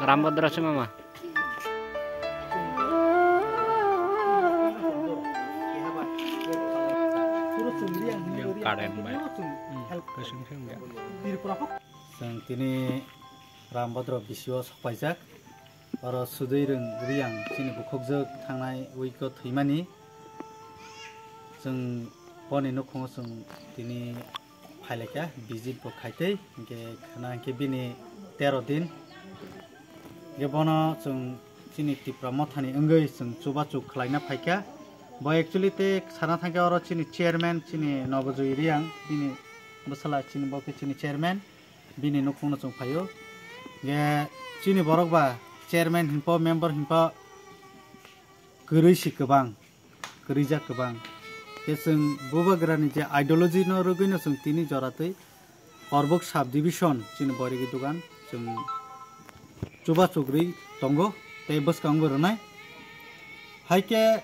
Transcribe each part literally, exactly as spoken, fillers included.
Rambodra se mama. Yang karen bai. Hmm, kasing sing ya. Chwng tini Rambodra bisio sokpaijak. Oro Sudui Rwng Riyang chini bukhukjwk thangnai week o thwimani. Chwng boni nukhungo chwng tini phailaikha, visit bo khaitwi, hinkhe khna hinkhe bini tero din. Hinkhe bono chwng chini Tipra Mothani wngwi chwng chubachu khlaina phaikha. Bo actually tei sana thangkhe oro chini chairman, chini Nobojoi Riyang, bini bwsala chini bo khe chini chairman, bini nukhungno chwng phaio. Hinkhe chini borok ba chairman hinpo, member hinpo kwrwi si kwbang. Kwrwijak kwbang. Tei chwng Bubagrani je ideology no rwgwino chwng tini joratwi Korbuk sub division chini Boirigi dugan chwng chubachu kwrwi tongo tei bwskango rwnai. Haikhe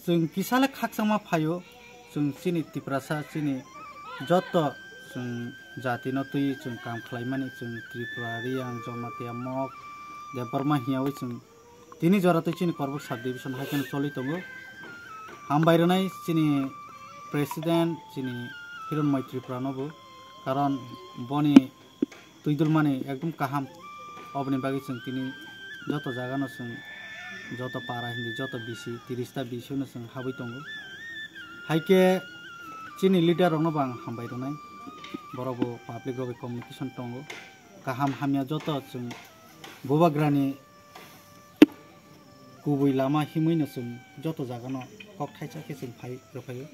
chwng kisale khakchangma phaio, chwng chini Tiprasa chini joto chwng jatino twiwi chwng kam khlaimani, chwng Tripura, Riyang, Jamatia, Mok, Debbarma hiyawi chwng tini joratwi chini Korbuk sub division hai kheno choli tongo. Hambai rwnai chini president, chini Hironmoi Tripura no bo, karon boni twidulmani ekdom kaham. Oboni bagwi chwng tini joto jagano chwng joto para hindi joto bisi tiris ta bisi no chwng habwi tongo. Haikhe chini leader rokno bo ang hambai rwnai, borok bo public rok bai communication tongo, kaham hamya joto chwng Bubagrani kubui lama himwi no chwng joto jagano kok thaisa khe chwng phai rwphaio.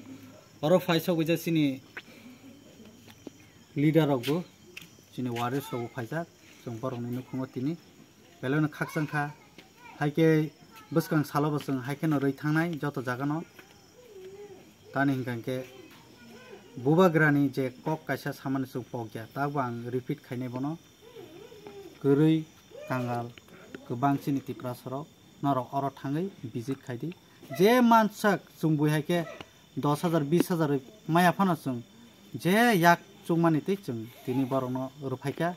Oro phai sogwijak chini leader rokbo, chini warriors rokbo phaijak, chwng borokni nukhungo tini belai no khakchang kha. Haikhe bwskang salo bo chwng haikheno rwi thangnai joto jagano. Tani hinkha hinkhe Bubagrani je kok kaisa samani chwng pokya, tabuk ang repeat khainai bono. Kwrwi kangal kwbang chini Tiprasarok, norok oro thangwi visit khaidi. Je mansak chwng bui hai khe dos hajar, bis hajar maya phano chwng je yak chukmani tei chwng tini borokno rwphaikha,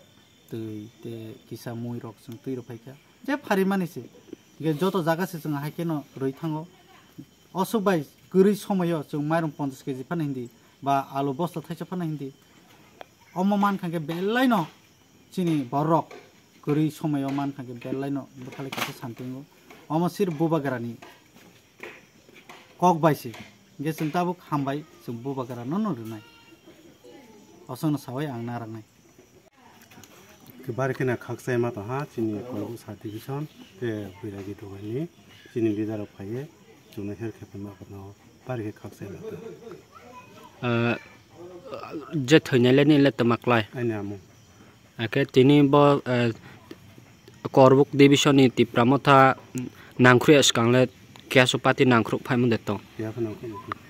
twi tei kisa mui rok chwng twi rwphaikha. Je pharimani se, je joto jaga se chwng hai kheno rwi thango. Osuk bai kwrwi somoyo chwng mairum ponchash keji phano hindi ba alu bosta thaisa phano hindi. Omo mankha khe belaino chini borok kwrwi somoyo mankha khe belaino bwkhalai kaisa santingo. Omo sir Bubagrani kok bai se. Hingkhe chwng tabuk hambai chwng Bubagrano no rwnai. Osokno sawi ang naraknai. Kwbari kheno khakchai ma tongha chini Korbuk sub division tei Boiragi dugan ni chini leader rok phaiwi chwngno help khe phaima kono bari khe khakchai ma tong. Ah, je thwinai le nini le twma klai. Aini amo. Hakhe tini bo, ah, Korbuk division ni Tipra Motha nangkhrui swkang le keso party nangkhruk phaima de tong. Keha phano nangkhruk.